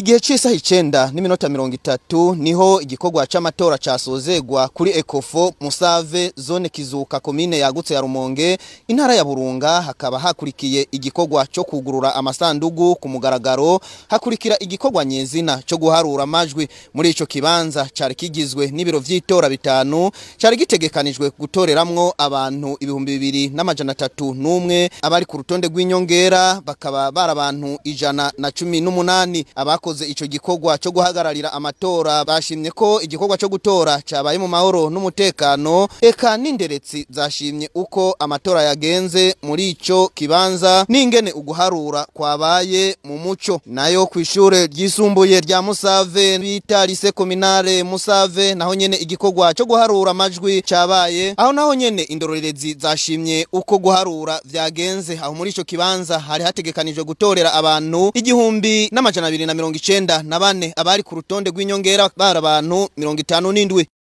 Igihe c'isaha 9:30 niho igikorwa c'amatora casozegwa kuri Ecofo Musave, zone Kizuka, komine yagutse ya Rumonge, intara ya Burunga. Hakaba hakurikiye igikorwa cyo kugurura amasandugu ku mugaragaro, hakurikira igikorwa nyezina cyo guharura amajwi. Muri ico kibanza cari kigizwe n'ibiro vy'itora bitanu, cari gitegekanijwe gutoreramwo abantu 2301, abari ku rutonde rw'inyongera bakaba bari abantu 118. Abakoze ico gikorwa cyo guhagararira amatora bashimye ko igikorwa cyo gutora cabaye mu mahoro n'umutekano, eka n'inderetsi zashimye uko amatora yagenze muri ico kibanza n'ingene uguharura kwabaye mu muco. Nayo kw'ishure ryisumbuye rya Musave bita Lycée Communale Musave, naho nyene igikorwa cyo guharura amajwi cabaye, aho naho nyene indorerezi zashimye uko guharura vyagenze. Aho muri ico kibanza hari hategekanijwe gutorera abantu 1294, abari ku rutonde rw'inyongera bari abantu 57.